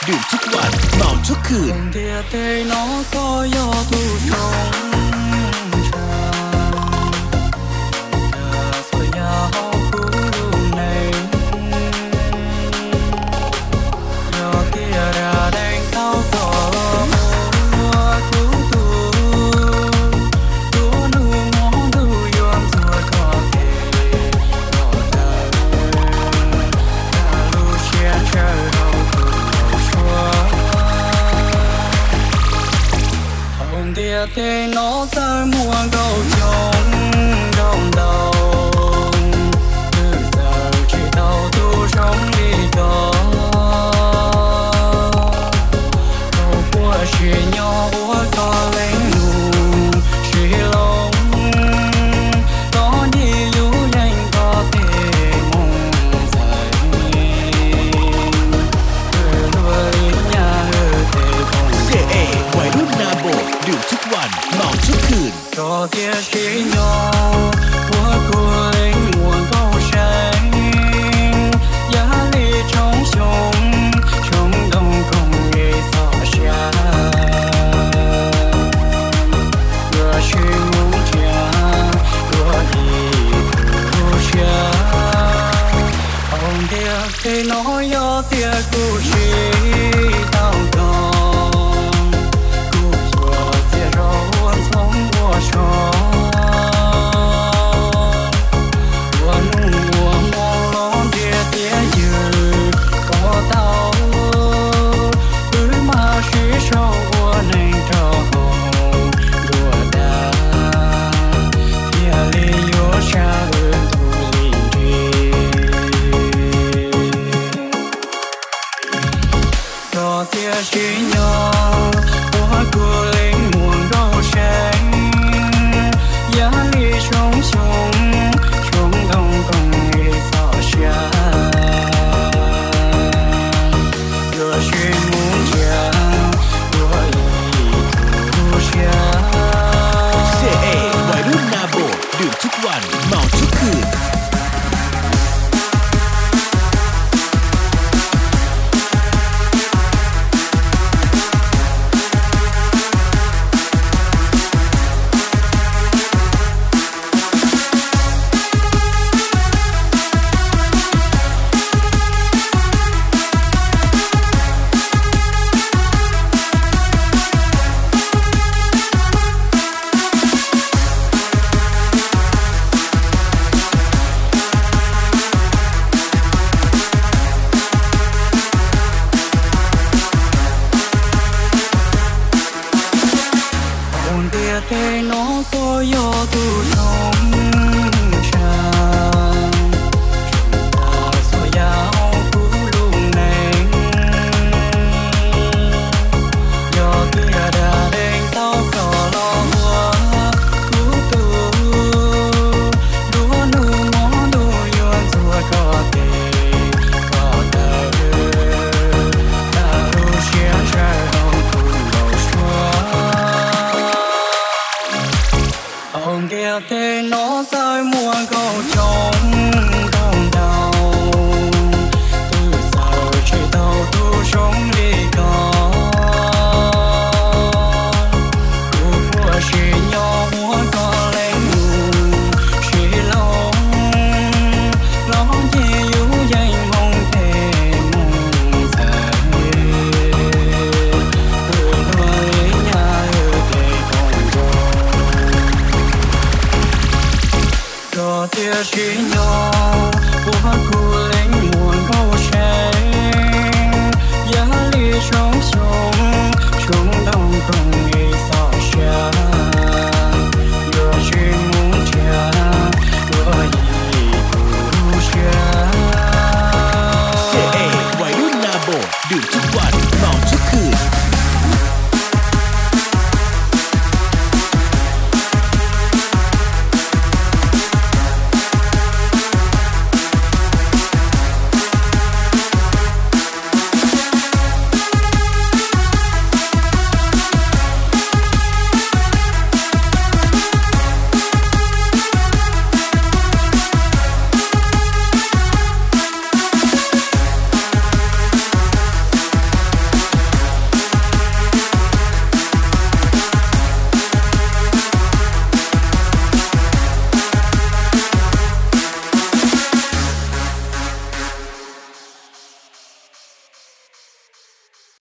ดื่มทุกวัน เมาทุกคืน Ntiaj teb no koj yog tus zoo tshaj, txhua yam hauv kuv lub neej. Yog tias dag deev tau koj los ua kuv tus, tuab nug muab ntuj yuav ntxuag koj tes koj taw, tag lub siab ntshaw rau tus nraum suab. Hauv ntiaj teb no txawj muaj nkauj coob nkauj ntau, twb txawj tsis tau tus zoo li koj. Tau puag sim nyob ua koj leej nus sib loo, koj nyiam yus yeej koj tej moo ntxhais, luag li nyab tej phooj ywg. Wairunabo ดื่มทุกวัน เมาทุกคืน Koj thiaj sib nyob ua kuv leej muam nkauj seev, yam li tsoom xyoo, tsoom ntoo koom li txoj sia, yuav sib mus ntsia dua ib tug lub siab. Hauv ntiaj teb no yog tias kuv sib tau koj, kuv yuav txias zog ua ntxhoo ua so, ua nug ua hmo los ntiaj teb ywg koj tau, wb mam sib sau ua neej rau hauv ntuag dag, thiaj li yuav sab wb tus li nrig. Koj thiaj sib nyob ua kuv leej muam nkauj seev, yam li tsoom xyoo, tsoom ntoo koom li txoj sia, yuav sib mus ntsia dua ib tug lub siab. เซเอ วัยรุ่นนาโบด ดื่มทุกวัน เมาทุกคืน Hauv ntiaj teb no koj yog tus zoo tshaj, tshaj txhua yam hauv kuv lub neej. Yog tias dag deev tau koj los ua kuv tus, dua nug muab ntuj yuav ntxuag koj tes koj taw, tag lub siab ntshaw rau tus nraum suab. Hauv ntiaj teb no